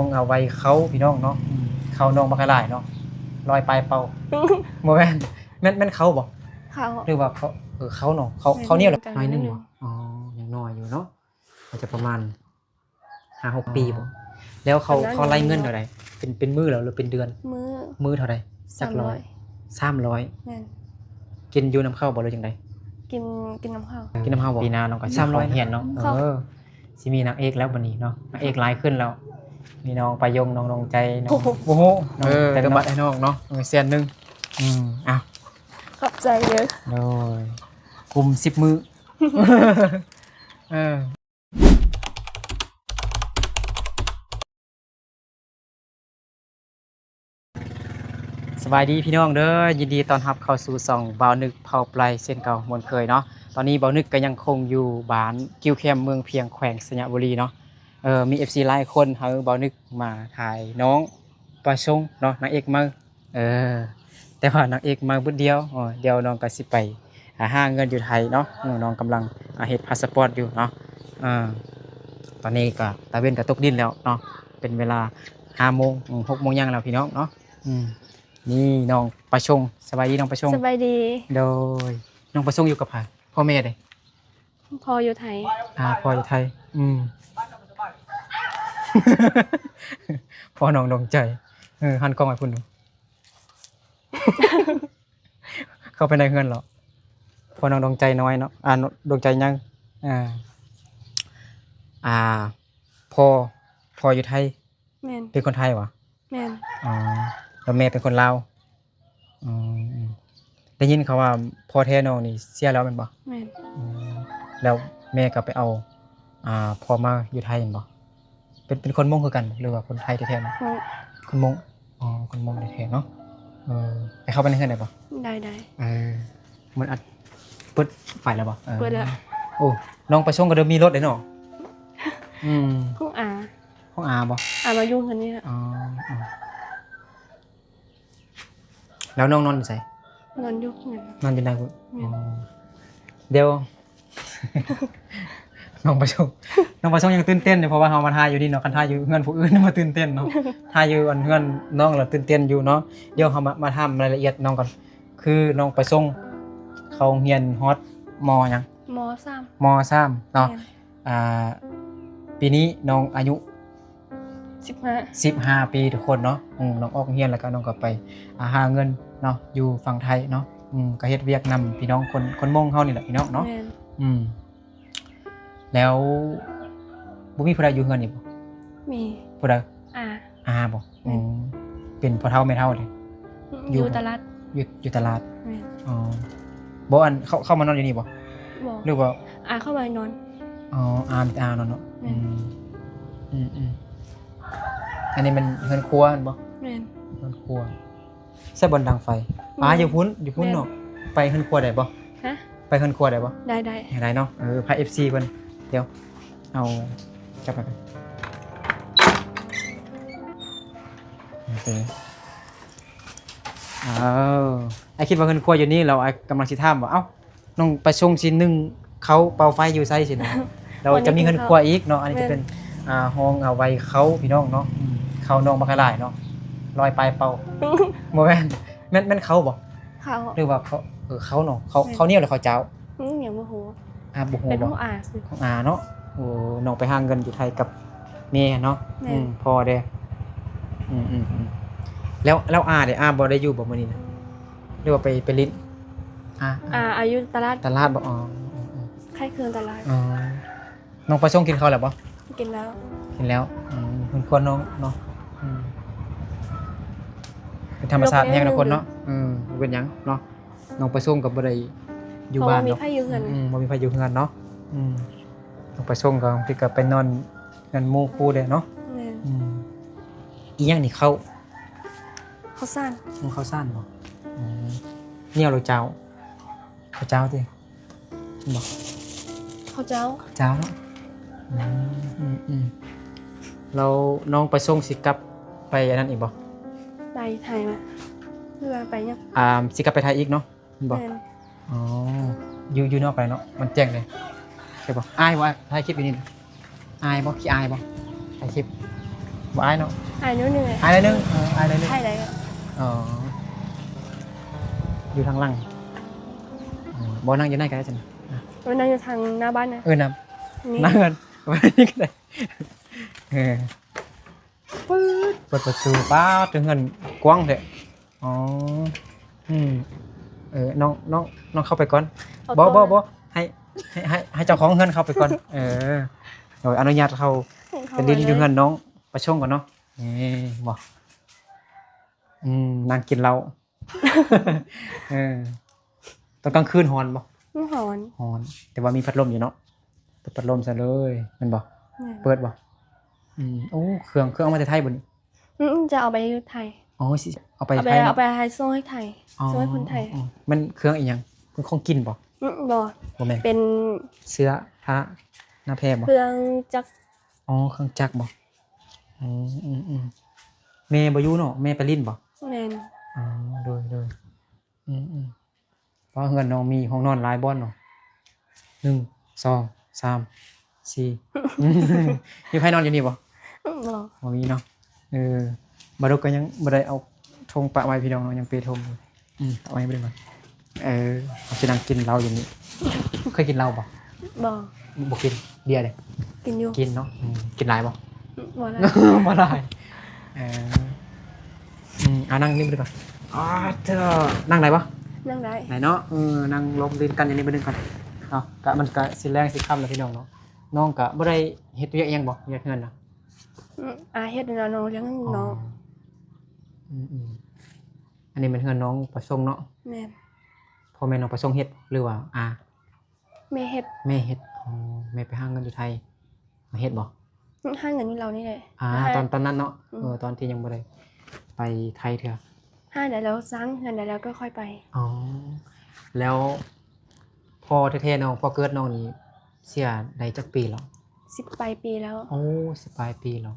ນ້ອງເອົາໄວ້ເຂົ້າພີ່ນ້ອງເນາະ ອືມ ເຂົ້ານ້ອງບັກຫຼາຍເນາະ ຮ້ອຍປາຍເປົາ ບໍ່ແມ່ນ ແມ່ນ ແມ່ນເຂົ້າບໍ່? ເຂົ້າ ຫຼືວ່າເຂົ້າ ເອີ ເຂົ້າເນາະ ເຂົ້າ ແມ່ນ ເຂົ້າໜຽວແຫຼະ ໜ້ອຍໜຶ່ງ ໜ້ອຍໜຶ່ງ ອໍ ຍັງນ້ອຍຢູ່ເນາະ ອາດຈະປະມານຫ້າຫົກປີບໍ່? ແລ້ວເຂົາ ເຂົາໄລ່ເງິນເທົ່າໃດ? ເປັນ ເປັນມື້ແລ້ວ ຫຼືເປັນເດືອນ? ມື້ ມື້ເທົ່າໃດ? ຈັກຮ້ອຍ ສາມຮ້ອຍ ແມ່ນ ກິນຢູ່ນຳເຂົ້າບໍ່ ຫຼືຈັ່ງໃດ? ກິນ ກິນນຳເຂົ້າ ກິນນຳເຮົາບໍ່? ປີໜ້ານ້ອງກໍຊິເຂົ້າຮຽນເນາະ ເອີ ຊິມີນາງເອກແລ້ວບັດນີ້ເນາະ ນາງເອກຫຼາຍຂຶ້ນແລ້ວ ມີນ້ອງປາຍົງ ນ້ອງດວງໃຈ ນ້ອງ ໂອ້ໂຫ ເອີ ແຕ່ບັດໃຫ້ນ້ອງເນາະ ເອີ ແສນໜຶ່ງ ອືມ ເອົາ ຂອບໃຈເດີ ໂດຍ ກຸມສິບມື້ ເອີ. ສະບາຍດີພີ່ນ້ອງເດີ ຍິນດີຕ້ອນຮັບເຂົ້າສູ່ຊ່ອງບ່າວນຶກເຜົ່າປາຍເຊັ່ນເກົ່າມ່ວນເຄີຍເນາະ ຕອນນີ້ບ່າວນຶກກໍຍັງຄົງຢູ່ບ້ານກິ້ວແຄມ ເມືອງພຽງ ແຂວງໄຊຍະບູລີເນາະ ເອີ ມີເອັຟຊີຫຼາຍຄົນໃຫ້ບ່າວນຶກມາຖ່າຍນ້ອງປາຊົງເນາະ ນາງເອກໃໝ່ ເອີ ແຕ່ວ່ານາງເອກມາບຶດດຽວ ເອີ ດຽວນ້ອງກໍຊິໄປ ອ່າ ຫາເງິນຢູ່ໄທເນາະ ນ້ອງກຳລັງ ອ່າ ເຮັດພາສປອດຢູ່ເນາະ ເອີ ຕອນນີ້ກໍຕາເວັນກໍຕົກດິນແລ້ວເນາະ ເປັນເວລາຫ້າໂມງ ອືມ ຫົກໂມງຫຍັງແລ້ວພີ່ນ້ອງເນາະ ອືມ ນີ້ນ້ອງປາຊົງ ສະບາຍດີນ້ອງປາຊົງ ສະບາຍດີ ໂດຍ ນ້ອງປາຊົງຢູ່ກັບໃຜ? ພໍ່ແມ່ເດ? ພໍ່ຢູ່ໄທ ອ່າ ພໍ່ຢູ່ໄທ ອືມ ພໍ່ນ້ອງດວງໃຈ ເອີ ຫັນກ້ອງໃຫ້ເພິ່ນດູ ເຂົ້າໄປໃນເຮືອນເລາະ ພໍ່ນ້ອງດວງໃຈນ້ອຍເນາະ ອ່າ ດວງໃຈໃຫຍ່ ອ່າ ອ່າ ພໍ່ ພໍ່ຢູ່ໄທ ແມ່ນ ເປັນຄົນໄທຫວາ? ແມ່ນ ອໍ ແລ້ວແມ່ເປັນຄົນລາວ ອືມ ໄດ້ຍິນເຂົາວ່າພໍ່ແທ້ນ້ອງນີ້ເສຍແລ້ວແມ່ນບໍ່? ແມ່ນ ອືມ ແລ້ວແມ່ກໍໄປເອົາ ອ່າ ພໍ່ມາຢູ່ໄທແມ່ນບໍ່? ເປັນ ເປັນຄົນມົ້ງຄືກັນ ຫຼືວ່າຄົນໄທແທ້ໆ? ຄົນມົ້ງ ອໍ ຄົນມົ້ງແທ້ໆເນາະ ເອີ ໄປເຂົ້າໄປໃນເຮືອນໄດ້ບໍ່? ໄດ້ໆ ເອີ ມັນອັດ ເປີດໄຟແລ້ວບໍ່? ເອີ ເປີດແລ້ວ ໂອ້ ນ້ອງປາຊົງກໍເລີ່ມມີລົດເດ້ເນາະ ອືມ ຂອງອາ ຂອງອາບໍ່? ອາມາຢູ່ເຮືອນນີ້ ອໍ ແລ້ວນ້ອງນອນຢູ່ໃສ? ນອນຢູ່ເຮືອນ ນອນຢູ່ໃນພຸ້ນ ແມ່ນ ອໍ ດຽວ ນ້ອງປາຊົງ ນ້ອງປາຊົງຍັງຕື່ນເຕັ້ນຢູ່ ເພາະວ່າເຮົາມາຖ່າຍຢູ່ນີ້ເນາະ ຄັນຖ່າຍຢູ່ເຮືອນຜູ້ອື່ນບໍ່ຕື່ນເຕັ້ນເນາະ ຖ່າຍຢູ່ອັນເຮືອນນ້ອງລະຕື່ນເຕັ້ນຢູ່ເນາະ ດຽວເຮົາມາ ມາຖາມລາຍລະອຽດນ້ອງກ່ອນ ຄືນ້ອງປາຊົງເຂົ້າໂຮງຮຽນຮອດ ມ ຫຍັງ? ມ ສາມ ມ ສາມເນາະ ແມ່ນ ອ່າ ປີນີ້ນ້ອງອາຍຸ ສິບຫ້າ ສິບຫ້າປີທຸກຄົນເນາະ ອືມ ນ້ອງອອກຮຽນແລ້ວກໍນ້ອງກໍໄປ ອ່າ ຫາເງິນເນາະ ຢູ່ຝັ່ງໄທເນາະ ອືມ ກໍເຮັດວຽກນຳພີ່ນ້ອງຄົນ ຄົນມົ້ງເຮົານີ້ແຫຼະພີ່ນ້ອງເນາະ ແມ່ນ ອືມ ແລ້ວບໍ່ມີຜູ້ໃດຢູ່ເຮືອນນີ້ບໍ່? ມີ ຜູ້ໃດ? ອາ ອາບໍ່? ແມ່ນ ອືມ ເປັນພໍ່ເຖົ້າແມ່ເຖົ້າເດ? ອືມ ຢູ່ ຢູ່ຕະຫຼາດ ຢູ່ ຢູ່ຕະຫຼາດ ແມ່ນ ອໍ ບໍ່ ອັນ ເຂົ້າ ເຂົ້າມານອນຢູ່ນີ້ບໍ່? ບໍ່ ຫຼືວ່າ ອາເຂົ້າມານອນ ອໍ ອາມີແຕ່ອານອນເນາະ ແມ່ນ ອືມ ອືມໆ ອັນນີ້ແມ່ນເຮືອນຄົວແມ່ນບໍ່? ແມ່ນ ເຮືອນຄົວ ໃສ່ບ່ອນດັງໄຟ ອືມ ອາ ຢູ່ພຸ້ນ ຢູ່ພຸ້ນເນາະ ແມ່ນ ໄປເຮືອນຄົວໄດ້ບໍ່? ຮະ? ໄປເຮືອນຄົວໄດ້ບໍ່? ໄດ້ ໄດ້ ໄດ້ເນາະ ເອີ ພາເອັຟຊີເພິ່ນ ດຽວ ເອົາ ຈັບໄປກ່ອນ ໂອເຄ ເອົາ ອ້າຍຄິດວ່າເຮືອນຄົວຢູ່ນີ້ ແລ້ວອ້າຍກຳລັງຊິຖາມວ່າ ເອົ້າ ນ້ອງປາຊົງຊິໜຶ້ງເຂົ້າເປົ່າໄຟຢູ່ໃສຊີ້ນະ ແລ້ວຈະມີເຮືອນຄົວອີກເນາະ ອັນນີ້ຈະເປັນ ແມ່ນ ອ່າ ຫ້ອງ ອ່າ ໄວ້ເຂົ້າພີ່ນ້ອງເນາະ ອືມ ເຂົ້ານ້ອງບັກຫຼາຍເນາະ ຮ້ອຍປາຍເປົາ ບໍ່ແມ່ນ ແມ່ນ ແມ່ນເຂົ້າບໍ່? ເຂົ້າ ຫຼືວ່າເຂົ້າ ເອີ ເຂົ້າເນາະ ເຂົ້າ ແມ່ນ ເຂົ້າໜຽວ ຫຼືເຂົ້າຈ້າວ? ອືມ ຍັງບໍ່ຮູ້ ອ່າ ບໍ່ຮູ້ ເປັນຂອງອາ ຂອງອາເນາະ ໂອ້ ນ້ອງໄປຫາເງິນຢູ່ໄທກັບແມ່ເນາະ ແມ່ນ ອືມ ພໍ່ເດ້ ອືມໆ ແລ້ວ ແລ້ວອາເດ້ ອາບໍ່ໄດ້ຢູ່ບໍ່ມື້ນີ້ນະ ຫຼືວ່າໄປ ໄປຫຼິ້ນ? ອາ ອາ ອາຢູ່ຕະຫຼາດ ຕະຫຼາດບໍ່? ອໍ ຂາຍເຄື່ອງຕະຫຼາດ ອໍ ນ້ອງປາຊົງກິນເຂົ້າແລ້ວບໍ່? ກິນແລ້ວ ກິນແລ້ວ ອືມ ເພິ່ນຄວນນ້ອງເນາະ ອືມ ເປັນທຳມະຊາດແຮງທຸກຄົນເນາະ ອືມ ບໍ່ເປັນຫຍັງເນາະ ນ້ອງປາຊົງກໍບໍ່ໄດ້ຢູ່ບ້ານເນາະ ບໍ່ມີໃຜຢູ່ເຮືອນ ອືມ ບໍ່ມີໃຜຢູ່ເຮືອນເນາະ ອືມ ນ້ອງປາຊົງກໍບາງທີກໍໄປນອນເຮືອນໝູ່ຄູ່ແດ່ເນາະ ແມ່ນ ອືມ ອີຫຍັງນີ້ ເຂົ້າ ເຂົ້າສານ ອືມ ເຂົ້າສານບໍ່? ອືມ ໜຽວຫຼືຈ້າວ? ເຂົ້າຈ້າວຕິ? ບໍ່ ເຂົ້າເຈົ້າ ເຈົ້າເນາະ ອືມ ອືມ ແລ້ວນ້ອງປະສົງຊິກັບໄປອັນນັ້ນອີກບໍ່? ໄປໄທມາ ຫຼືວ່າໄປຫຍັງ? ອ່າ ຊິກັບໄປໄທອີກເນາະ ແມ່ນບໍ່? ແມ່ນ ອໍ ຢູ່ ຢູ່ນອກກໍໄດ້ເນາະ ມັນແຈ້ງເດ້ ໂອເຄບໍ່? ອາຍບໍ່? ຖ່າຍຄລິບຢູ່ນີ້ ອາຍບໍ່? ຂີ້ອາຍບໍ່? ຖ່າຍຄລິບ ບໍ່ອາຍເນາະ? ອາຍໜ້ອຍໜຶ່ງ. ອາຍໜ້ອຍໜຶ່ງ. ເອີ ອາຍໜ້ອຍໜຶ່ງ. ຖ່າຍໄດ້. ອໍ ຢູ່ທາງຫຼັງ. ອືມ ບໍ່ ນັ່ງຢູ່ໃນກໍໄດ້ຊັ້ນ. ເອີ ນັ່ງຢູ່ທາງໜ້າບ້ານນະ. ເອີ ນຳ ນີ້ ໜ້າເຮືອນ ໄວ້ນີ້ກໍໄດ້. ເອີ ປຶດ ເປີດປະຕູ. ປ້າດ ເຮືອນກວ້າງແທ້. ອໍ ອືມ ເອີ ນ້ອງ ນ້ອງ ນ້ອງເຂົ້າໄປກ່ອນ. ບໍ່ ບໍ່ ບໍ່ ໃຫ້ ໃຫ້ ໃຫ້ ໃຫ້ເຈົ້າຂອງເຮືອນເຂົ້າໄປກ່ອນ. ເອີ ໂດຍ ອະນຸຍາດເຂົ້າໄປຫຼິ້ນຢູ່ເຮືອນນ້ອງປະຊົງກ່ອນເນາະ. ນີ້ ບໍ່ ອືມ ນັ່ງກິນເຫຼົ້າ. ເອີ ຕອນກາງຄືນຮ້ອນບໍ່? ມັນຮ້ອນ. ຮ້ອນ ແຕ່ວ່າມີພັດລົມຢູ່ເນາະ. ເປີດພັດລົມຊະເລີຍ ແມ່ນບໍ່? ແມ່ນ. ເປີດບໍ່? ອືມ ໂອ້ ເຄື່ອງ ເຄື່ອງເອົາມາແຕ່ໄທບໍ່ນີ້? ອືມ ຈະເອົາໄປຢູ່ໄທ. ອໍ ຊິເອົາໄປ ເອົາໄປໃຫ້ ເອົາໄປໃຫ້ສົ່ງໃຫ້ໄທ. ອໍ ສົ່ງໃຫ້ຄົນໄທ. ອໍ ມັນເຄື່ອງອີ່ຫຍັງ? ເປັນຂອງກິນບໍ່? ອືມ ບໍ່ ບໍ່ແມ່ນ. ເປັນເສື້ອຜ້າໜ້າແພບໍ່? ເຄື່ອງຈັກ. ອໍ ເຄື່ອງຈັກບໍ່? ອືມ ອືມ ອືມ ແມ່ບໍ່ຢູ່ເນາະ? ແມ່ໄປຫຼິ້ນບໍ່? ແມ່ນ. ອໍ ໂດຍ ໂດຍ. ອືມ ອືມ ເພາະເຮືອນນ້ອງມີຫ້ອງນອນຫຼາຍບ່ອນເນາະ. ໜຶ່ງ ສອງ ສາມ ສີ່ ມີໃຜນອນຢູ່ນີ້ບໍ່? ບໍ່ ບໍ່ມີເນາະ. ເອີ ບາລຸກກໍຍັງບໍ່ໄດ້ເອົາຖົງປະໄວ້ພີ່ນ້ອງເນາະ ຍັງເປຖົງຢູ່. ອືມ ປະໄວ້ບໍ່ໄດ້. ເອີ ເຮົາຊິນັ່ງກິນເຫຼົ້າຢູ່ນີ້. ເຄີຍກິນເຫຼົ້າບໍ່? ບໍ່ ບໍ່ກິນ. ເບຍເດ? ກິນຢູ່. ກິນເນາະ. ອືມ ກິນຫຼາຍບໍ່? ບໍ່ຫຼາຍ. ບໍ່ຫຼາຍ. ເອີ ອືມ ອ່າ ນັ່ງນີ້ເບິ່ງກ່ອນ. ອາເທີ ນັ່ງໄດ້ບໍ່? ນັ່ງໄດ້. ໄດ້ເນາະ. ເອີ ນັ່ງລົມຫຼິ້ນກັນຢູ່ນີ້ເບິ່ງກ່ອນເນາະ. ກະມັນກະຊິແລງຊິຄ່ຳແລ້ວພີ່ນ້ອງເນາະ. ນ້ອງກະບໍ່ໄດ້ເຮັດວຽກອີ່ຫຍັງບໍ່? ວຽກເຮືອນນະ? ອືມ ອາເຮັດນະ ນ້ອງລ້ຽງນ້ອງ. ອໍ ອືມໆ ອັນນີ້ແມ່ນເຮືອນນ້ອງປະສົງເນາະ? ແມ່ນ. ພໍ່ແມ່ນ້ອງປະສົງເຮັດ ຫຼືວ່າອາ? ແມ່ເຮັດ. ແມ່ເຮັດ. ອໍ ແມ່ໄປຫາເງິນຢູ່ໄທ ມາເຮັດບໍ່? ຫາເງິນຢູ່ລາວນີ້ແຫຼະ. ອາ ຕອນ ຕອນນັ້ນເນາະ. ອືມ ເອີ ຕອນທີ່ຍັງບໍ່ໄດ້ໄປໄທເທື່ອ. ຫາໄດ້ແລ້ວ ສ້າງເຮືອນໄດ້ແລ້ວກໍຄ່ອຍໄປ. ອໍ ແລ້ວພໍ່ແທ້ໆນ້ອງ ພໍ່ເກີດນ້ອງນີ້ເສຍໄດ້ຈັກປີແລ້ວ? ສິບປາຍປີແລ້ວ. ໂອ້ ສິບປາຍປີແລ້ວ.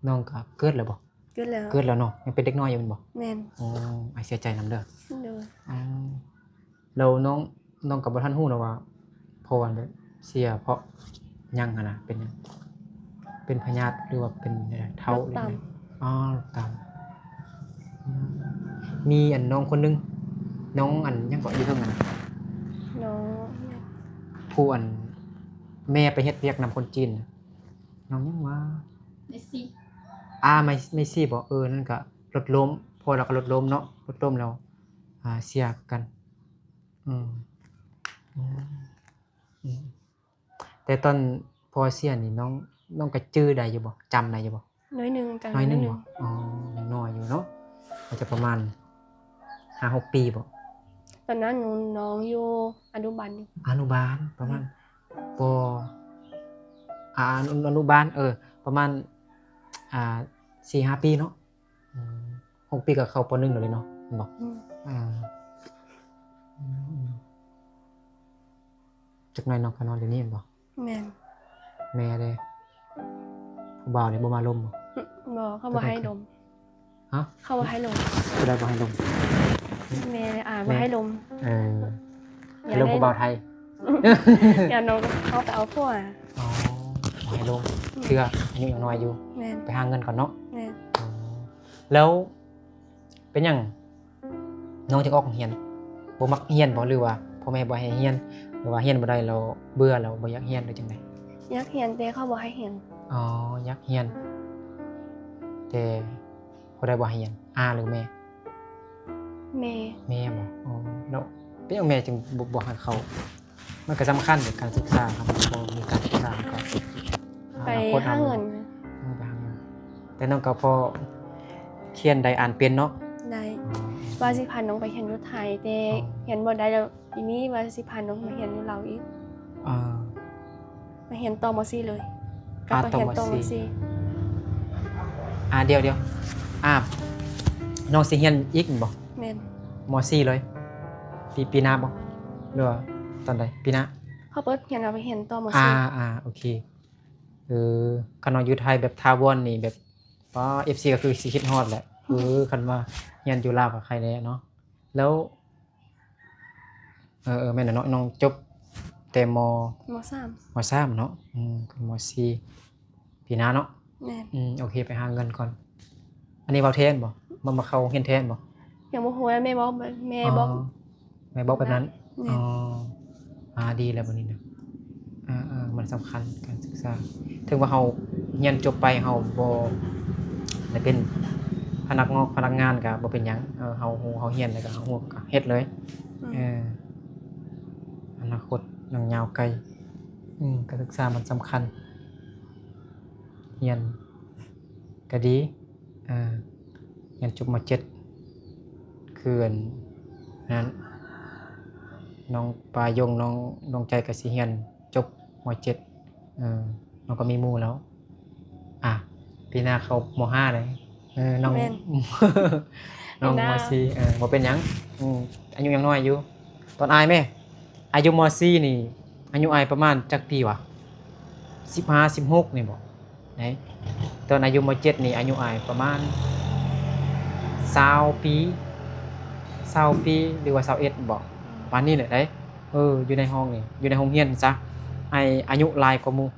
ນ້ອງກໍເກີດແລ້ວບໍ່? ເກີດແລ້ວ. ເກີດແລ້ວເນາະ. ຍັງເປັນເດັກນ້ອຍຢູ່ແມ່ນບໍ່? ແມ່ນ. ໂອ້ ອ້າຍເສຍໃຈນຳເດີ. ໂດຍ. ອືມ ແລ້ວນ້ອງ ນ້ອງກໍບໍ່ທັນຮູ້ເນາະວ່າພໍ່ອັນແບບເສຍເພາະຫຍັງຫັ້ນນະ ເປັນຫຍັງ ເປັນພະຍາດ ຫຼືວ່າເປັນແນວໃດ ເຖົ້າ ໂລກຕາມ ຫຼືຫຍັງ. ອໍ ໂລກຕາມ. ອືມ ມີອັນນ້ອງຄົນໜຶ່ງ ນ້ອງອັນຫຍັງເກາະ ຢູ່ເທິງຫັ້ນນະ ນ້ອງ ຜູ້ອັນແມ່ໄປເຮັດວຽກນຳຄົນຈີນນະ ນ້ອງຫຍັງຫວາ? ໄມຊີ. ອາ ໄມ ໄມຊີບໍ? ເອີ ນັ້ນກະລົດລົ້ມ ພໍ່ລາວກໍລົດລົ້ມເນາະ ລົດລົ້ມແລ້ວ ອາ ເສຍຄືກັນ. ອືມ ອືມ ອືມ ແຕ່ຕອນພໍ່ເສຍນີ້ ນ້ອງ ນ້ອງກໍຈື່ໄດ້ຢູ່ບໍ່? ຈຳໄດ້ຢູ່ບໍ່? ໜ້ອຍໜຶ່ງ. ໜ້ອຍໜຶ່ງບໍ? ອໍ ຍັງນ້ອຍຢູ່ເນາະ ອາດຈະປະມານຫ້າຫົກປີບໍ? ຕອນນັ້ນໜູ ນ້ອງຢູ່ອະນຸບານຢູ່. ອະນຸບານ ປະມານ ອືມ ປໍ ອາ ອະນຸ ອະນຸບານ ເອີ ປະມານ ອາ ສີ່ຫ້າປີເນາະ. ອືມ ຫົກປີກໍເຂົ້າ ປໍໜຶ່ງ ແລ້ວເດເນາະ ແມ່ນບໍ່? ອືມ ອືມ ອືມ ຈັກໜ້ອຍນ້ອງກໍນອນຢູ່ນີ້ແມ່ນບໍ່? ແມ່ນ. ແມ່ເດ ຜູ້ບ່າວນີ້ບໍ່ມາລົມບໍ່? ອື ບໍ່ ເຂົາບໍ່ໃຫ້ລົມ. ຮະ? ເຂົາບໍ່ໃຫ້ລົມ. ຜູ້ໃດບໍ່ໃຫ້ລົມ? ແມ່ ອາ ແມ່ ບໍ່ໃຫ້ລົມ. ເອີ ຢາກລົມຜູ້ບ່າວໄທ. ດຽວນ້ອງເຂົາໄປເອົາຜົວ. ອໍ ບໍ່ໃຫ້ລົມ ອືມ ເທື່ອອາຍຸຍັງນ້ອຍຢູ່. ແມ່ນ. ໄປຫາເງິນກ່ອນເນາະ. ແມ່ນ. ອໍ ແລ້ວເປັນຫຍັງນ້ອງຈຶ່ງອອກໂຮງຮຽນ? ບໍ່ມັກຮຽນບໍ ຫຼືວ່າພໍ່ແມ່ບໍ່ໃຫ້ຮຽນ ຫຼືວ່າຮຽນບໍ່ໄດ້ແລ້ວເບື່ອແລ້ວບໍ່ຢາກຮຽນ ຫຼືຈັ່ງໃດ? ຢາກຮຽນ ແຕ່ເຂົາບໍ່ໃຫ້ຮຽນ. ອໍ ຢາກຮຽນ ແຕ່ຜູ້ໃດບໍ່ໃຫ້ຮຽນ ອາ ຫຼືແມ່? ແມ່. ແມ່ບໍ? ອໍ ແລ້ວເປັນຫຍັງແມ່ຈຶ່ງບໍ່ ບໍ່ໃຫ້ເຂົ້າ? ມັນກໍສຳຄັນເດ້ ການສຶກສາ ຖ້າບໍ່ມີການສຶກສາມັນກໍ ໄປຫາເງິນ. ເອີ ໄປຫາເງິນ. ແຕ່ນ້ອງກໍພໍຂຽນໄດ້ອ່ານເປັນເນາະ? ໄດ້. ອໍ ວ່າຊິພານ້ອງໄປຮຽນຢູ່ໄທ ແຕ່ຮຽນບໍ່ໄດ້ແລ້ວ ອີນີ້ວ່າຊິພານ້ອງມາຮຽນຢູ່ລາວອີກ. ເອີ ມາຮຽນຕໍ່ ມໍສີ່ເລີຍ. ອາ ກໍຕ້ອງຮຽນຕໍ່ ມໍສີ່. ອາ ດຽວໆ ອາ ນ້ອງຊິຮຽນອີກແມ່ນບໍ່? ແມ່ນ. ມໍສີ່ເລີຍ ປີ ປີໜ້າບໍ່ ຫຼືວ່າຕອນໃດ? ປີໜ້າ. ເຂົາເປີດຮຽນ ເອົາໄປຮຽນຕໍ່ ມໍສີ່. ອາ ອາ ໂອເຄ. ເອີ ຄັນວ່າຢູ່ໄທແບບຖາວອນນີ້ແບບ ປ້າ ເອັຟຊີ ກໍຄືຊິຄິດຮອດແຫຼະ. ເອີ ຄັນວ່າຮຽນຢູ່ລາວກໍໄຄແດ່ເນາະ. ແລ້ວ ເອີ ເອີ ແມ່ນແຫຼະເນາະ ນ້ອງຈົບແຕ່ ມໍ ມໍສາມ ມໍສາມເນາະ. ອືມ ຂຶ້ນ ມໍສີ່ ປີໜ້າເນາະ. ແມ່ນ ອືມ ໂອເຄ ໄປຫາເງິນກ່ອນ. ອັນນີ້ເວົ້າແທ້ແມ່ນບໍ່? ມາ ມາເຂົ້າໂຮງຮຽນແທ້ແມ່ນບໍ່? ຍັງບໍ່ຮູ້ ແມ່ບອກ ແມ່ບອກ ອໍ ແມ່ບອກແບບນັ້ນ. ແມ່ນ ອໍ ອ່າ ດີແລ້ວບັດນີ້ນະ. ເອີໆ ມັນສຳຄັນການສຶກສາ. ເຖິງວ່າເຮົາຮຽນຈົບໄປ ເຮົາບໍ່ໄດ້ເປັນພະນັກງອກ ພະນັກງານກະບໍ່ເປັນຫຍັງ. ເອີ ເຮົາຮູ້ ເຮົາຮຽນແລ້ວກະເຮົາຮູ້ກະເຮັດເລີຍ. ອືມ ເອີ ອະນາຄົດຍັງຍາວໄກ. ອືມ ການສຶກສາມັນສຳຄັນ. ຮຽນກະດີ ອ່າ ຮຽນຈົບ ມ.ເຈັດ ຄືອັນນັ້ນ ນ້ອງປາຍົງ ນ້ອງດວງໃຈກະຊິຮຽນຈົບ ມ.ເຈັດ ເອີ ນ້ອງກະມີໝູ່ແລ້ວ. ອ່າ ປີໜ້າເຂົ້າ ມ.ຫ້າ ເດ້. ເອີ ນ້ອງ ແມ່ນ ນ້ອງ ມ.ສີ່ ເອີ ບໍ່ເປັນຫຍັງ. ອືມ ອາຍຸຍັງນ້ອຍຢູ່. ຕອນອ້າຍແມ້ ອາຍຸ ມ.ສີ່ ນີ້ ອາຍຸອ້າຍປະມານຈັກປີຫວາ? ສິບຫ້າ ສິບຫົກນີ້ບໍ? ໄດ້ ຕອນອາຍຸ ມ.ເຈັດ ນີ້ ອາຍຸອ້າຍປະມານຊາວປີ ຊາວປີ ຫຼືວ່າຊາວເອັດບໍ? ປະມານນີ້ແຫຼະໄດ໋. ເອີ ຢູ່ໃນຫ້ອງນີ້ ຢູ່ໃນໂຮງຮຽນຊະ ອ້າຍອາຍຸຫຼາຍກວ່າໝູ່.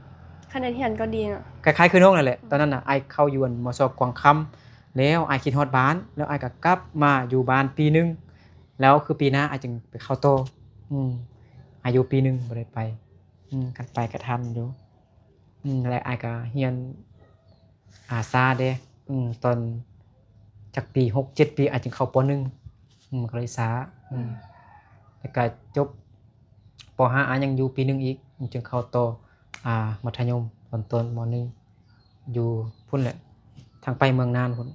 ຂະແນນຮຽນກໍດີເນາະ. ຄ້າຍໆຄືນ້ອງນັ້ນແຫຼະ. ຕອນນັ້ນນະ ອ້າຍເຂົ້າຢູ່ ມ.ສ ກວາງຄຳ ແລ້ວອ້າຍຄິດຮອດບ້ານ ແລ້ວອ້າຍກໍກັບມາຢູ່ບ້ານປີໜຶ່ງ ແລ້ວຄືປີໜ້າອ້າຍຈຶ່ງໄປເຂົ້າຕໍ່. ອືມ ອາຍຸປີໜຶ່ງບໍ່ໄດ້ໄປ. ອືມ ຄັນໄປກໍທັນຢູ່. ອືມ ແລະ ອ້າຍກໍຮຽນອາຊາເດ້. ອືມ ຕອນຈັກປີ ຫົກເຈັດປີ ອ້າຍຈຶ່ງເຂົ້າ ປ.ໜຶ່ງ. ອືມ ກໍເລີຍຊ້າ. ອືມ ແລ້ວກໍຈົບ ປ.ຫ້າ ອ້າຍຍັງຢູ່ປີໜຶ່ງອີກ ຈຶ່ງເຂົ້າຕໍ່ ອ່າ ມັດທະຍົມຕອນຕົ້ນ ມ.ໜຶ່ງ ຢູ່ພຸ້ນແຫຼະ ທາງໄປເມືອງນານພຸ້ນ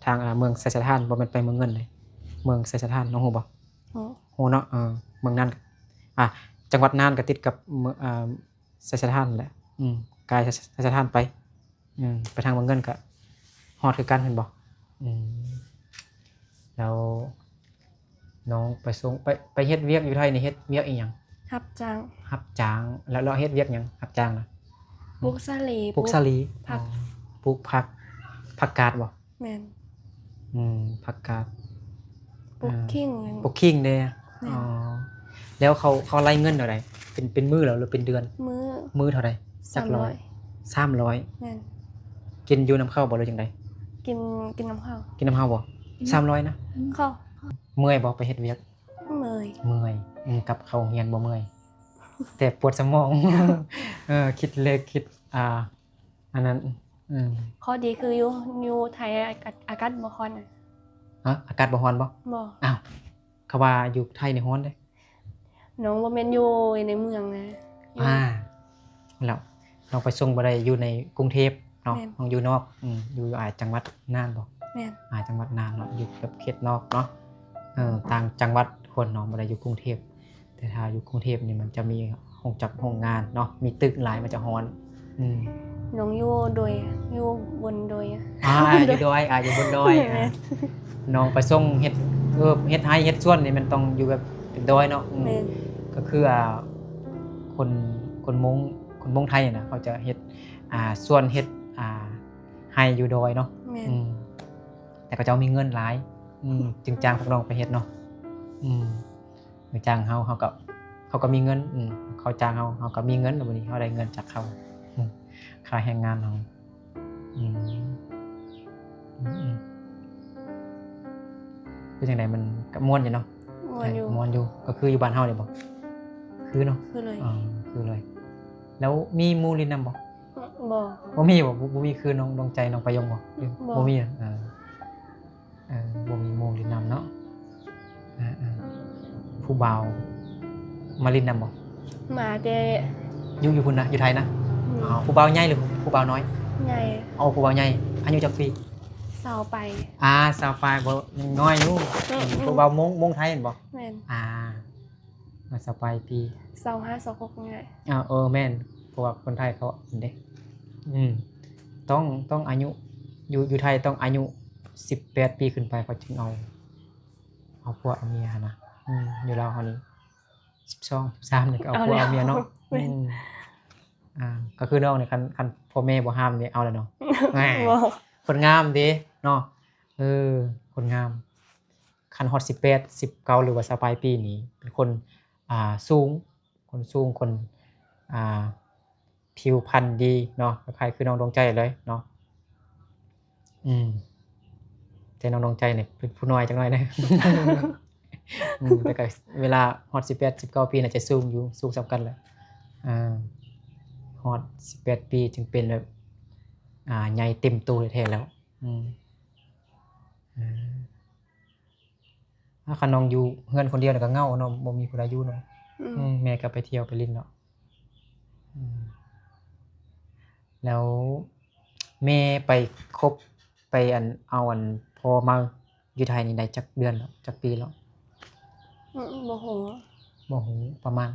ທາງ ອ່າ ເມືອງໄຊສະຖານ ບໍ່ແມ່ນໄປເມືອງເງິນເດ້ ເມືອງໄຊສະຖານ ນ້ອງຮູ້ບໍ່? ຮູ້ ຮູ້ເນາະ. ເອີ ເມືອງນານ ອ່າ ຈັງຫວັດນານກໍຕິດກັບ ເມືອງ ອ່າ ໄຊສະຖານແຫຼະ. ອືມ ກາຍໄຊສະຖານໄປ ອືມ ໄປທາງເມືອງເງິນກໍຮອດຄືກັນແມ່ນບໍ່? ອືມ ແລ້ວ ນ້ອງໄປສົ່ງ ໄປ ໄປເຮັດວຽກຢູ່ໄທນີ້ ເຮັດວຽກອີ່ຫຍັງ? ຮັບຈ້າງ. ຮັບຈ້າງ. ແລ້ວ ແລ້ວເຮັດວຽກຫຍັງ ຮັບຈ້າງນະ? ປູກສາລີ. ປູກສາລີ. ຜັກ. ອໍ ປູກຜັກ. ຜັກກາດບໍ່? ແມ່ນ. ອືມ ຜັກກາດ. ປູກ ອ່າ ຂີງ. ປູກຂີງເດ້. ແມ່ນ. ອໍ ແລ້ວເຂົາ ເຂົາໄລ່ເງິນແນວໃດ? ເປັນ ເປັນມື້ແລ້ວ ຫຼືເປັນເດືອນ? ມື້. ມື້ເທົ່າໃດ? ຈັກຮ້ອຍ. ສາມຮ້ອຍ. ແມ່ນ. ກິນຢູ່ນຳເຂົາບໍ່ ຫຼືຈັ່ງໃດ? ກິນ ກິນນຳເຂົາ. ກິນນຳເຮົາບໍ່? ສາມຮ້ອຍນະ. ເຂົາ. ເມື່ອຍບໍ່ໄປເຮັດວຽກ? ເມື່ອຍ. ເມື່ອຍ. ອືມ ກັບເຂົ້າໂຮງຮຽນບໍ່ເມື່ອຍ? ແຕ່ປວດສະໝອງ. ເອີ ຄິດເລກ ຄິດ ອ່າ ອັນນັ້ນ. ອືມ ຂໍ້ດີຄືຢູ່ ຢູ່ໄທອາກາດ ອາກາດບໍ່ຮ້ອນນະ. ຮະ? ອາກາດບໍ່ຮ້ອນບໍ່? ບໍ່. ອ້າວ ເຂົາວ່າຢູ່ໄທນີ້ຮ້ອນເດ້. ນ້ອງບໍ່ແມ່ນຢູ່ໃນເມືອງນະ. ອ່າ ແລ້ວນ້ອງໄປສົ່ງບໍ່ໄດ້ຢູ່ໃນກຸງເທບເນາະ. ແມ່ນ. ນ້ອງຢູ່ນອກ. ອືມ ຢູ່ ອ່າ ຈັງຫວັດນ່ານບໍ່? ແມ່ນ. ອ່າ ຈັງຫວັດນ່ານເນາະ ຢູ່ແບບເຂດນອກເນາະ. ເອີ ຕ່າງຈັງຫວັດພຸ້ນເນາະ ບໍ່ໄດ້ຢູ່ກຸງເທບ. ແຕ່ຖ້າຢູ່ກຸງເທບນີ້ມັນຈະມີໂຮງຈັກໂຮງງານເນາະ ມີຕຶກຫຼາຍ ມັນຈະຮ້ອນ. ອືມ ນ້ອງຢູ່ດອຍ ຢູ່ບົນດອຍ. ອ່າ ຢູ່ດອຍ. ອ່າ ຢູ່ບົນດອຍ. ແມ່ນ. ອ່າ ນ້ອງໄປສົ່ງເຮັດ ເອີ ເຮັດໄຮ່ເຮັດສວນນີ້ ມັນຕ້ອງຢູ່ແບບເປັນດອຍເນາະ. ອືມ ແມ່ນ. ກໍຄື ອ່າ ຄົນ ຄົນມົ້ງ ຄົນມົ້ງໄທນະ ເຂົາຈະເຮັດ ອ່າ ສວນ ເຮັດ ອ່າ ໄຮ່ຢູ່ດອຍເນາະ. ແມ່ນ. ອືມ ແຕ່ເຂົາເຈົ້າມີເງິນຫຼາຍ. ອືມ ຈຶ່ງຈ້າງພວກນ້ອງໄປເຮັດເນາະ. ອືມ ຈ້າງເຮົາ ເຮົາກໍ ເຂົາກໍມີເງິນ. ອືມ ເຂົາຈ້າງເຮົາ ເຮົາກໍມີເງິນ. ແລ້ວບັດນີ້ເຮົາໄດ້ເງິນຈາກເຂົາ. ອືມ ຄ່າແຮງງານເຮົາ. ອືມ ອືມ ອືມ ເປັນຈັ່ງໃດ? ມັນກໍມ່ວນຢູ່ເນາະ. ມ່ວນຢູ່. ເອີ ມ່ວນຢູ່. ກໍຄືຢູ່ບ້ານເຮົານີ້ບໍ່? ຄືເນາະ. ຄືເລີຍ. ອໍ ຄືເລີຍ. ແລ້ວມີໝູ່ຫຼິ້ນນຳບໍ່? ບໍ່. ບໍ່ມີບໍ່? ບໍ່ ບໍ່ມີຄືນ້ອງດວງໃຈ ນ້ອງປາຍົງບໍ່? ບໍ່. ບໍ່ມີ. ເອີ ເອີ ບໍ່ມີໝູ່ຫຼິ້ນນຳເນາະ. ເອີ ເອີ ຜູ້ບ່າວມາຫຼິ້ນນຳບໍ່? ມາແຕ່ ຢູ່ ຢູ່ພຸ້ນນະ ຢູ່ໄທນະ? ອືມ ອໍ ຜູ້ບ່າວໃຫຍ່ ຫຼື ຜູ້ບ່າວນ້ອຍ? ໃຫຍ່. ອໍ ຜູ້ບ່າວໃຫຍ່. ອາຍຸຈັກປີ? ຊາວປາຍ. ອ່າ ຊາວປາຍ ບໍ່ ຍັງນ້ອຍຢູ່. ອືມ ອືມ ຜູ້ບ່າວມົ້ງ ມົ້ງໄທແມ່ນບໍ່? ແມ່ນ. ອ່າ ຊາວປາຍປີ ຊາວຫ້າ ຊາວຫົກນີ້ແຫຼະ. ອ່າ ເອີ ແມ່ນ ເພາະວ່າຄົນໄທເຂົາເດ້. ອືມ ຕ້ອງ ຕ້ອງອາຍຸ ຢູ່ ຢູ່ໄທຕ້ອງອາຍຸສິບແປດປີຂຶ້ນໄປ ເຂົາຈຶ່ງເອົາ ເອົາຜົວເອົາເມຍຫັ້ນນະ. ອືມ ຢູ່ລາວເຮົານີ້ສິບສອງ ສິບສາມນີ້ກໍເອົາຜົວເອົາເມຍເນາະ. ແມ່ນ. ອືມ ອ່າ ກໍຄືນ້ອງນີ້ ຄັນ ຄັນພໍ່ແມ່ບໍ່ຫ້າມນີ້ເອົາແລ້ວເນາະ. ແໝ່ ບໍ່. ຄົນງາມເດ້ເນາະ. ເອີ ຄົນງາມ. ຄັນຮອດສິບແປດ ສິບເກົ້າ ຫຼືວ່າຊາວປາຍປີນີ້ ເປັນຄົນ ອ່າ ສູງ ຄົນສູງ ຄົນ ອ່າ ຜິວພັນດີເນາະ ຄ້າຍໆຄືນ້ອງດວງໃຈເລີຍເນາະ. ອືມ ແຕ່ນ້ອງດວງໃຈນີ້ເປັນຜູ້ນ້ອຍຈັກໜ້ອຍນະ. ອືມ ແຕ່ກໍເວລາຮອດສິບແປດ ສິບເກົ້າປີ ໜ້າຈະສູງຢູ່ ສູງສ່ຳກັນແຫຼະ. ອ່າ ຮອດສິບແປດປີຈຶ່ງເປັນແບບ ອ່າ ໃຫຍ່ເຕັມໂຕແທ້ໆແລ້ວ. ອືມ ອ່າ ຖ້າຄັນນ້ອງຢູ່ເຮືອນຄົນດຽວນີ້ກໍເຫງົາເນາະ ບໍ່ມີຜູ້ໃດຢູ່ເນາະ. ອືມ ອືມ ແມ່ກໍໄປທ່ຽວໄປຫຼິ້ນເນາະ. ອືມ ແລ້ວແມ່ໄປຄົບ ໄປອັນ ເອົາອັນພໍ່ມາຢູ່ໄທນີ້ໄດ້ຈັກເດືອນແລ້ວ ຈັກປີແລ້ວ? ອືມ ບໍ່ຮູ້ ບໍ່ຮູ້ ປະມານ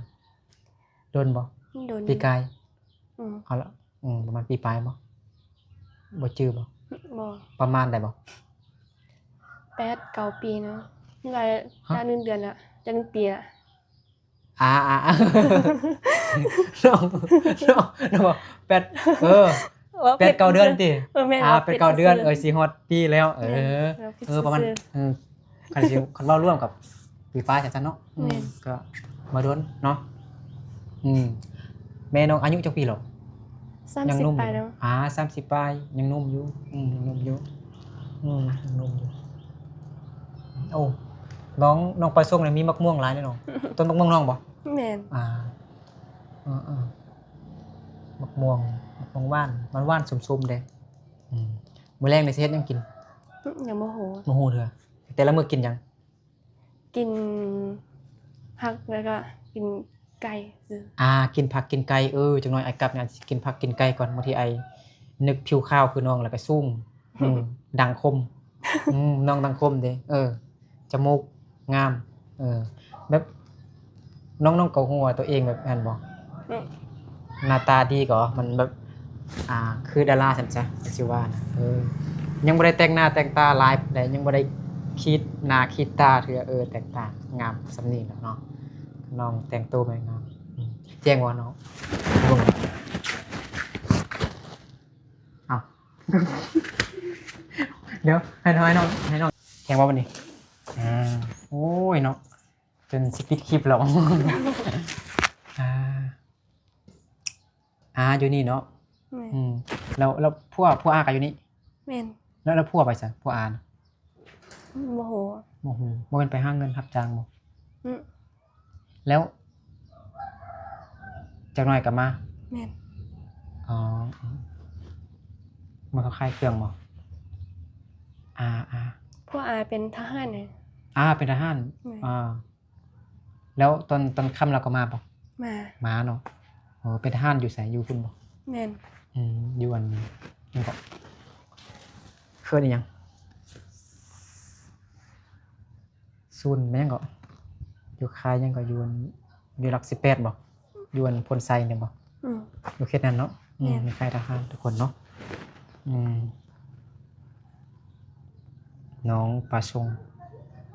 ດົນບໍ່? ດົນ ປີກາຍ. ອືມ ເອົາລະ ອືມ ປະມານປີປາຍບໍ່? ບໍ່ຈື່ບໍ່? ບໍ່ ປະມານໄດ້ບໍ່? ແປດເກົ້າປີເນາະ ນີ້ວ່າ ຮະ? ຈະໜຶ່ງເດືອນລະ ຈະໜຶ່ງປີລະ. ອ່າ ອ່າ ນ້ອງ ນ້ອງ ນ້ອງບອກແປດ ເອີ ເວົ້າ ແປດເກົ້າເດືອນຕິ? ເອີ ແມ່ນ ອ່າ ເວົ້າ ແປດເກົ້າເດືອນ ເອີ ຊິຮອດປີແລ້ວ. ເອີ ແມ່ນ ເວົ້າຜິດ ເອີ ປະມານ ຊື່ໆ ເອີ ຄັນຊິ ຄັນເວົ້າລວມກັບປີປາຍຊັ້ນເນາະ. ອືມ ແມ່ນ ກໍບໍ່ດົນເນາະ. ອືມ ແມ່ນ້ອງອາຍຸຈັກປີແລ້ວ? ສາມສິບ ຍັງໜຸ່ມຢູ່ ປາຍແລ້ວ. ອ່າ ສາມສິບປາຍ ຍັງໜຸ່ມຢູ່. ອືມ ຍັງໜຸ່ມຢູ່. ອືມ ຍັງໜຸ່ມຢູ່. ໂອ້ ນ້ອງ ນ້ອງປາຊົງນີ້ມີໝາກມ່ວງຫຼາຍເດ້ເນາະ. ຕົ້ນໝາກມ່ວງນ້ອງບໍ່? ແມ່ນ ອ່າ ເອີໆ ໝາກມ່ວງ ໝາກມ່ວງຫວານ ຫວານໆ ສົ້ມໆເດ້. ອືມ ມື້ແລງນີ້ຊິເຮັດຫຍັງກິນ? ອືມ ຍັງບໍ່ຮູ້ ບໍ່ຮູ້ເທື່ອ. ແຕ່ລະມື້ກິນຫຍັງ? ກິນຜັກ ແລ້ວກໍກິນໄກ່ຊື່. ອ່າ ກິນຜັກກິນໄກ່ ເອີ ຈັກໜ້ອຍອ້າຍກັບງານ ຊິກິນຜັກກິນໄກ່ກ່ອນ. ບາງທີອ້າຍນຶກຜິວຂາວຄືນ້ອງ ແລ້ວກໍສູງ. ອືມ ດັງຄົມ. ອືມ ນ້ອງດັງຄົມເດ້. ເອີ ຈະມູກງາມ. ເອີ ແບບ ນ້ອງ ນ້ອງກໍຮູ້ວ່າຕົວເອງແບບນັ້ນບໍ່? ອືມ ໜ້າຕາດີກໍ ມັນແບບ ອ່າ ຄືດາລາຊັ້ນຊະ ຊິວ່ານະ. ເອີ ຍັງບໍ່ໄດ້ແຕ່ງໜ້າແຕ່ງຕາຫຼາຍປານໃດ ຍັງບໍ່ໄດ້ຂີດໜ້າຂີດຕາເທື່ອ. ເອີ ແຕ່ງຕາງາມສ່ຳນີ້ແຫຼະເນາະ ນ້ອງແຕ່ງໂຕມາງາມ. ອືມ ແຈ້ງບໍ່ນ້ອງ? ເບິ່ງ ເອົ້າ ດຽວ ໃຫ້ນ້ອງ ໃຫ້ນ້ອງ ໃຫ້ນ້ອງແຂ່ງບໍ່ບັດນີ້? ອ່າ ໂອ້ຍເນາະ ຈົນຊິປິດຄລິບແລ້ວ. ອ່າ ອາ ຢູ່ນີ້ເນາະ. ແມ່ນ ອືມ ແລ້ວ ແລ້ວຜົວ ຜົວອາກໍຢູ່ນີ້? ແມ່ນ ແລ້ວ ແລ້ວຜົວໄປໃສ? ຜົວອານະ? ບໍ່ຮູ້ ບໍ່ຮູ້. ບໍ່ແມ່ນໄປຫາເງິນຮັບຈ້າງບໍ່? ອືມ ແລ້ວຈັກໜ້ອຍກໍມາ? ແມ່ນ ອໍ ມາເຂົາຂາຍເຄື່ອງບໍ່? ອາ ອາ ຜົວອາເປັນທະຫານ. ອາ ເປັນທະຫານ. ແມ່ນ ອາ ແລ້ວຕອນ ຕອນຄ່ຳລາວກໍມາບໍ່? ມາ ມາເນາະ. ເອີ ເປັນທະຫານຢູ່ໃສ? ຢູ່ພຸ້ນບໍ່? ແມ່ນ ອືມ ຢູ່ອັນ ຫຍັງເກາະ ເອີ້ນອີ່ຫຍັງ? ສູນແມ່ນຫຍັງເກາະ ຢູ່ຄ້າຍຫຍັງເກາະ ຢູ່ອັນ ຢູ່ຫຼັກສິບແປດບໍ່? ຢູ່ອັນໂພນໄຊນີ້ບໍ່? ອືມ ຢູ່ເຂດນັ້ນເນາະ. ອືມ ແມ່ນ ມີຄ້າຍທະຫານທຸກຄົນເນາະ. ອືມ ນ້ອງປາຊົງ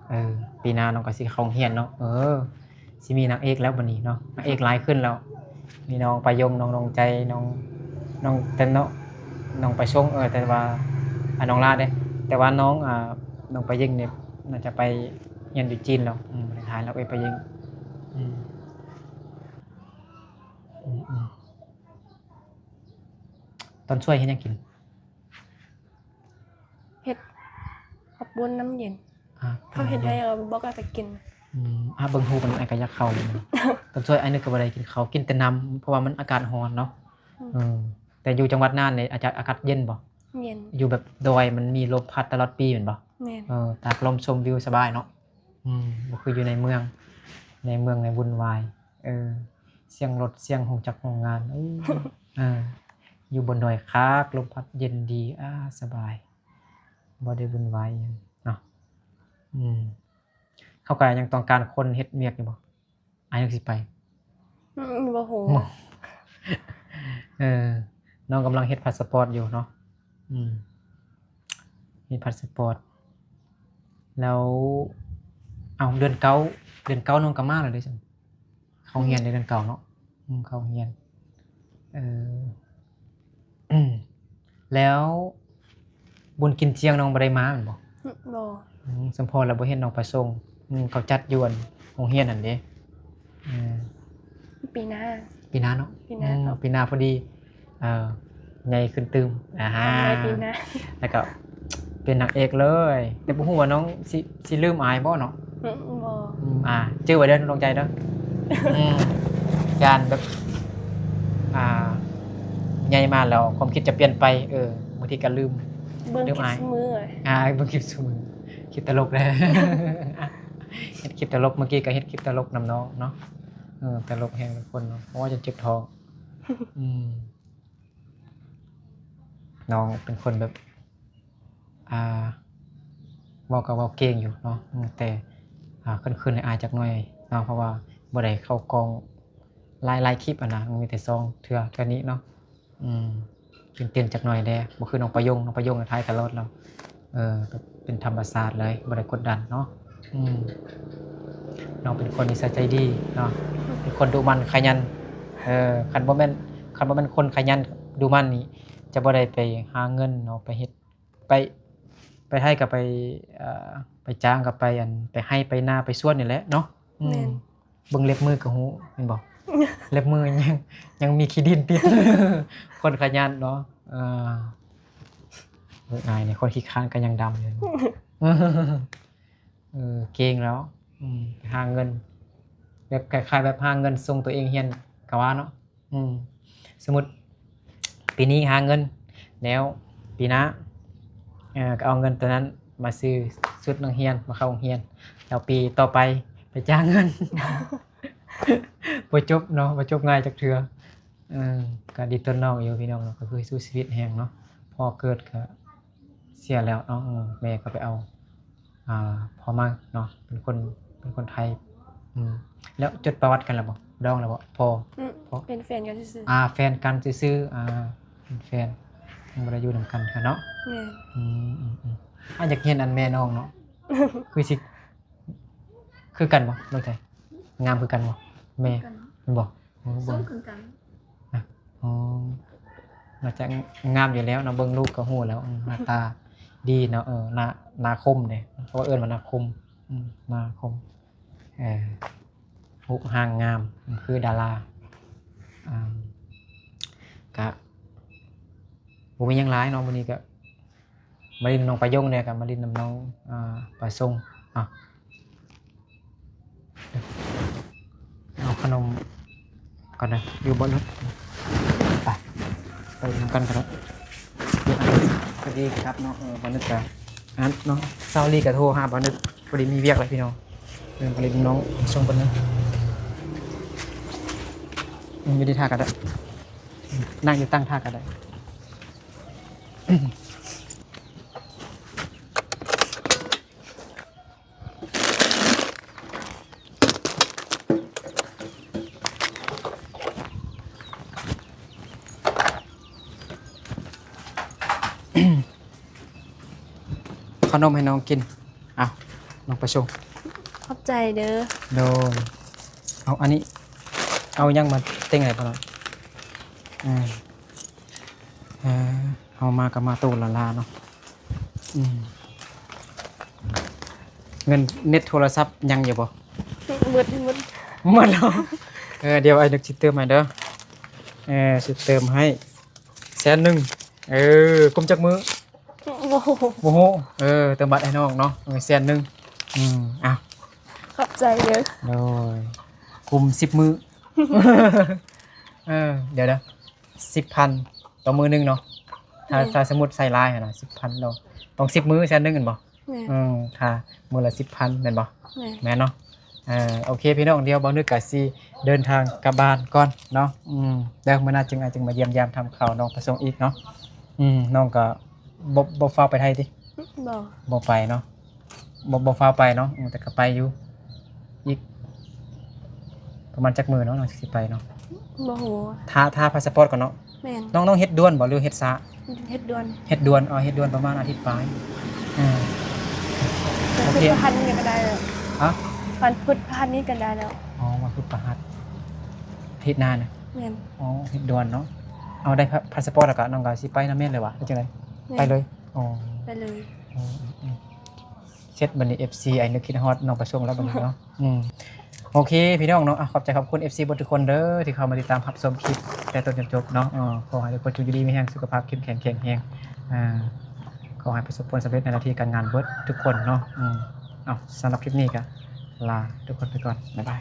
ເອີ ປີໜ້ານ້ອງກໍຊິເຂົ້າໂຮງຮຽນເນາະ. ເອີ ຊິມີນາງເອກແລ້ວບັດນີ້ເນາະ ນາງເອກຫຼາຍຂຶ້ນແລ້ວ. ມີນ້ອງປາຍົງ ນ້ອງດວງໃຈ ນ້ອງ ນ້ອງແຕ່ເນາະ ນ້ອງປາຊົງ ເອີ ແຕ່ວ່າ ອາ ນ້ອງລາເດ້. ແຕ່ວ່ານ້ອງ ອາ ນ້ອງປາເຢັງນີ້ໜ້າຈະໄປຮຽນຢູ່ຈີນແລ້ວ. ອືມ ບໍ່ໄດ້ຖ່າຍແລ້ວ ເອີຍ ປາເຢັງ. ອືມ ອືມໆ ຕອນຊ່ວຍເຮັດຫຍັງກິນ? ເຮັດເຂົ້າປຸ້ນນ້ຳເຢັນ. ອ່າ ເຂົາເຮັດໃຫ້ ເອີ ບໍ່ກໍໄປກິນ. ອືມ ອ່າ ເບິ່ງຮູບມັນ ອ້າຍກໍຢາກເຂົ້າຢູ່. ຕອນຊ່ວຍອ້າຍນຶກກໍບໍ່ໄດ້ກິນເຂົ້າ ກິນແຕ່ນ້ຳ ເພາະວ່າມັນອາກາດຮ້ອນເນາະ. ອືມ ອືມ ແຕ່ຢູ່ຈັງຫວັດນ່ານນີ້ ອາຈາດ ອາກາດເຢັນບໍ່? ເຢັນ ຢູ່ແບບດອຍ ມັນມີລົມພັດຕະຫຼອດປີແມ່ນບໍ່? ແມ່ນ ເອີ ຕາກລົມຊົມວິວສະບາຍເນາະ. ອືມ ບໍ່ຄືຢູ່ໃນເມືອງ ໃນເມືອງໃນວຸ່ນວາຍ. ເອີ ສຽງລົດ ສຽງໂຮງຈັກໂຮງງານ. ເອີ ເອີ ຢູ່ບົນດອຍຄັກ ລົມພັດເຢັນດີ ອາ ສະບາຍ ບໍ່ໄດ້ວຸ່ນວາຍຫຍັງເນາະ. ອືມ ເຂົາກໍຍັງຕ້ອງການຄົນເຮັດວຽກຢູ່ບໍ່? ອ້າຍຍັງຊິໄປ. ອືມ ບໍ່ຮູ້. ເອີ ນ້ອງກຳລັງເຮັດພາສະປອດຢູ່ເນາະ. ອືມ ເຮັດພາສະປອດ ແລ້ວ ເອົ້າ ເດືອນເກົ້າ ເດືອນເກົ້ານ້ອງກໍມາແລ້ວເດ້ຊັ້ນ. ເຂົ້າໂຮງຮຽນໃນເດືອນເກົ້າເນາະ. ອືມ ເຂົ້າໂຮງຮຽນ. ເອີ ແລ້ວບຸນກິນຈຽງນ້ອງບໍ່ໄດ້ມາແມ່ນບໍ່? ອືມ ບໍ່. ອືມ ສົມພໍແລ້ວບໍ່ເຫັນນ້ອງໄປສົ່ງ. ອືມ ເຂົາຈັດຢູ່ອັນໂຮງຮຽນຫັ້ນເດ້. ເອີ ປີໜ້າ ປີໜ້າເນາະ. ປີໜ້າ ອືມ ເນາະ ປີໜ້າພໍດີ ເອີ ໃຫຍ່ຂຶ້ນຕື່ມ. ອາ ໃຫຍ່ປີໜ້າ ແລ້ວກໍ ປັນນາງເອກເລີຍ. ແຕ່ບໍ່ຮູ້ວ່ານ້ອງຊິ ຊິລືມອ້າຍບໍ່ເນາະ? ອືມ ບໍ່. ອືມ ອ່າ ຈື່ໄວ້ເດີ ດວງໃຈເດີ. ອືມ ຢ້ານແບບ ອ່າ ໃຫຍ່ມາແລ້ວຄວາມຄິດຈະປ່ຽນໄປ. ເອີ ບາງທີກໍລືມ ເບິ່ງ ລືມອ້າຍ ຄລິບຊຸມື້. ອ່າ ເບິ່ງຄລິບຊຸມື້ ຄລິບຕະຫຼົກເດ້. ເຮັດຄລິບຕະຫຼົກ ເມື່ອກີ້ກໍເຮັດຄລິບຕະຫຼົກນຳນ້ອງເນາະ. ເອີ ຕະຫຼົກແຮງທຸກຄົນເນາະ ເພາະວ່າຈົນເຈັບທ້ອງ. ອືມ ນ້ອງເປັນຄົນແບບ ອ່າ ເວົ້າກໍເວົ້າເກັ່ງຢູ່ເນາະ ອືມ ແຕ່ ອ່າ ເຂີນໆ ອາຍຈັກໜ້ອຍເນາະ ເພາະວ່າບໍ່ໄດ້ເຂົ້າກ້ອງຫຼາຍໆ ຄລິບຫັ້ນນະ ມີແຕ່ສອງເທື່ອ ເທື່ອນີ້ເນາະ. ອືມ ຕື່ນເຕັ້ນຈັກໜ້ອຍແດ່ ບໍ່ຄືນ້ອງປະຍົງ. ນ້ອງປະຍົງນະ ຖ່າຍຕະຫຼອດແລ້ວ. ເອີ ເປັນທຳມະຊາດເລີຍ ບໍ່ໄດ້ກົດດັນເນາະ. ອືມ ນ້ອງເປັນຄົນນິໄສໃຈດີເນາະ ເປັນຄົນດຸໝັ່ນຂະຫຍັນ. ເອີ ຄັນບໍ່ແມ່ນ ຄັນບໍ່ແມ່ນຄົນຂະຫຍັນດຸໝັ່ນນີ້ ຈະບໍ່ໄດ້ໄປຫາເງິນເນາະ ໄປເຮັດ ໄປ ໄປໄຮ່ກໍໄປ ເອີ ໄປຈ້າງກໍໄປ ອັນ ໄປໄຮ່ໄປນາໄປສວນນີ້ແຫຼະເນາະ. ອືມ ແມ່ນ. ເບິ່ງເລັບມືກໍຮູ້ແມ່ນບໍ່? ເລັບມືຍັງ ຍັງມີຂີ້ດິນຕິດ. ຄົນຂະຫຍັນເນາະ. ເອີ ເບິ່ງອ້າຍນີ້ ຄົນຂີ້ຄ້ານກໍຍັງດຳຢູ່. ເອີ ເກັ່ງແລ້ວ. ອືມ ໄປຫາເງິນ ແບບຄ້າຍໆ ແບບຫາເງິນສົ່ງຕົວເອງຮຽນກໍວ່າເນາະ. ອືມ ສົມມຸດປີນີ້ຫາເງິນແລ້ວ ປີໜ້າ ເອີ ກໍເອົາເງິນຕົວນັ້ນມາຊື້ຊຸດນັກຮຽນ ມາເຂົ້າໂຮງຮຽນ ແລ້ວປີຕໍ່ໄປໄປຈ້າງເງິນ. ບໍ່ຈົບເນາະ ບໍ່ຈົບງ່າຍຈັກເທື່ອ. ເອີ ກໍດີຕົວນ້ອງຢູ່ພີ່ນ້ອງເນາະ ກໍຄືສູ້ຊີວິດແຮງເນາະ. ພໍ່ເກີດກໍເສຍແລ້ວເນາະ ເອີ ແມ່ກໍໄປເອົາ ອ່າ ພໍ່ໃໝ່ເນາະ ເປັນຄົນ ເປັນຄົນໄທ. ອືມ ແລ້ວຈົດປະຫວັດກັນແລ້ວບໍ່? ດອງແລ້ວບໍ່? ພໍ່ ອືມ ພໍ່ ເປັນແຟນກັນຊື່ໆ. ອ່າ ແຟນກັນຊື່ໆ. ອ່າ ເປັນແຟນ ຍັງບໍ່ໄດ້ຢູ່ນຳກັນເທື່ອເນາະ. ແມ່ນ. ອືມໆໆ ອາ ຢາກເຫັນອັນແມ່ນ້ອງເນາະ ຄືຊິ ຄືກັນບໍ່ ນ້ອງໃຈ? ງາມຄືກັນບໍ່ແມ່? ຄືກັນ. ແມ່ນບໍ່? ໂອ້ ເບິ່ງ ສູງຄືກັນ. ນະ ອໍ ໜ້າຈະງາມຢູ່ແລ້ວເນາະ ເບິ່ງຮູບກໍຮູ້ແລ້ວ. ອືມ ໜ້າຕາດີເນາະ. ເອີ ໜ້າ ໜ້າຄົມເດ້ ເຂົາເອີ້ນວ່າໜ້າຄົມ. ອືມ ໜ້າຄົມ ເອີ ຮູບຮ່າງງາມ ອືມ ຄືດາລາ. ອ່າ ກະບໍ່ມີຫຍັງຫຼາຍເນາະ ມື້ນີ້ກະ ມາຫຼິ້ນນຳນ້ອງປາຍົງແດ່ ກໍມາຫຼິ້ນນຳນ້ອງ ອ່າ ປາຊົງເນາະ. ເອົາຂະໜົມກ່ອນເດີ ຢູ່ບ່ອນນັ້ນ ໄປ ໄປນຳກັນກໍໄດ້. ສະຫວັດດີຄັບເນາະ. ເອີ ບ່າວນຶກກະ ອັນເນາະ ເຊົ້ານີ້ກະໂທຫາບ່າວນຶກ ພໍດີມີວຽກແລ້ວພີ່ນ້ອງ. ເອີ ມາຫຼິ້ນນຳນ້ອງປາຊົງເພິ່ນເນາະ. ອືມ ຢູ່ທີ່ທ່າກໍໄດ້ ນັ່ງຢູ່ຕັ້ງທ່າກໍໄດ້. ເອົາຂະໜົມໃຫ້ນ້ອງກິນ. ເອົາ ນ້ອງປະຊົງ ຂອບໃຈເດີ. ໂດຍ. ເອົາອັນນີ້ ເອົາຫຍັງມາເຕັງໃຫ້ພໍ່ນ້ອງ? ອືມ ເອີ ເຮົາມາກໍມາໂຕລະລາເນາະ. ອືມ ເງິນເນັດໂທລະສັບຍັງຢູ່ບໍ່? ໝົດ ໝົດ ໝົດແລ້ວ. ເອີ ດຽວອ້າຍນຶກຊິເຕີມໃຫ້ເດີ. ເອີ ຊິເຕີມໃຫ້ແສນໜຶ່ງ. ເອີ ກຸມຈັກມື້? ບໍ່ຮູ້ ບໍ່ຮູ້. ເອີ ເຕີມບັດໃຫ້ນ້ອງເນາະ. ເອີ ແສນໜຶ່ງ. ອືມ ເອົາ ຂອບໃຈເດີ. ໂດຍ. ກຸມສິບມື້. ເອີ ດຽວເດີ ສິບພັນຕໍ່ມື້ໜຶ່ງເນາະ. ຖ້າ ແມ່ນ ຖ້າສົມມຸດໃສ່ຫຼາຍຫັ້ນນະ ສິບພັນເນາະ ຕ້ອງສິບມື້ແສນໜຶ່ງແມ່ນບໍ່? ແມ່ນ. ອືມ ຖ້າມື້ລະສິບພັນແມ່ນບໍ່? ແມ່ນ. ແມ່ນເນາະ. ເອີ ໂອເຄພີ່ນ້ອງ ດຽວບ່າວນຶກກະຊິເດີນທາງກັບບ້ານກ່ອນເນາະ. ອືມ ເດີ ມື້ໜ້າຈຶ່ງ ອາດຈຶ່ງມາຢ້ຽມຢາມຖາມຂ່າວນ້ອງປະສົງອີກເນາະ. ອືມ ນ້ອງກະບໍ່ ບໍ່ຟ້າວໄປໄທຕິ? ບໍ່ ບໍ່ໄປເນາະ. ບໍ່ ບໍ່ຟ້າວໄປເນາະ. ອືມ ແຕ່ກໍໄປຢູ່ ອີກປະມານຈັກມື້ເນາະ ນ້ອງຊິໄປເນາະ? ບໍ່ຮູ້. ຖ້າ ຖ້າພາສະປອດກ່ອນເນາະ. ແມ່ນ. ນ້ອງ ນ້ອງເຮັດດ່ວນບໍ່ ຫຼືເຮັດຊ້າ? ເຮັດດ່ວນ. ເຮັດດ່ວນ. ອໍ ເຮັດດ່ວນປະມານອາທິດປາຍ. ເອີ ໂອເຄ ວັນພຸດພະຫັດນີ້ກໍໄດ້ແລ້ວ. ຮະ? ວັນພຸດພະຫັດນີ້ກໍໄດ້ແລ້ວ. ອໍ ວັນພຸດພະຫັດ ອາທິດໜ້ານະ? ແມ່ນ. ອໍ ເຮັດດ່ວນເນາະ. ເອົາ ໄດ້ພາ ພາສະປອດແລ້ວກໍ ນ້ອງກໍຊິໄປນຳແມ່ນເລີຍຫວາ ຫຼືຈັ່ງໃດ? ແມ່ນ. ໄປເລີຍ. ອໍ ໄປເລີຍ. ອໍ ເສັດບັດນີ້ ເອັຟຊີ ອ້າຍນຶກຄິດຮອດນ້ອງປະສົງແລ້ວບັດນີ້ເນາະ. ອືມ ໂອເຄພີ່ນ້ອງເນາະ. ອາ ຂອບໃຈຂອບຄຸນ ເອັຟຊີ ເບິດທຸກຄົນເດີ ທີ່ເຂົ້າມາຕິດຕາມຮັບຊົມຄລິບແຕ່ຕົ້ນຈົນຈົບເນາະ. ເອີ ຂໍໃຫ້ທຸກຄົນຈົ່ງຢູ່ດີມີແຮງ ສຸຂະພາບເຂັ້ມແຂງແຂງແຮງ. ອ່າ ຂໍໃຫ້ປະສົບຜົນສຳເລັດໃນໜ້າທີ່ການງານເບິດທຸກຄົນເນາະ. ອືມ ເອົາ ສຳລັບຄລິບນີ້ກໍລາທຸກຄົນໄປກ່ອນ. ບາຍບາຍ.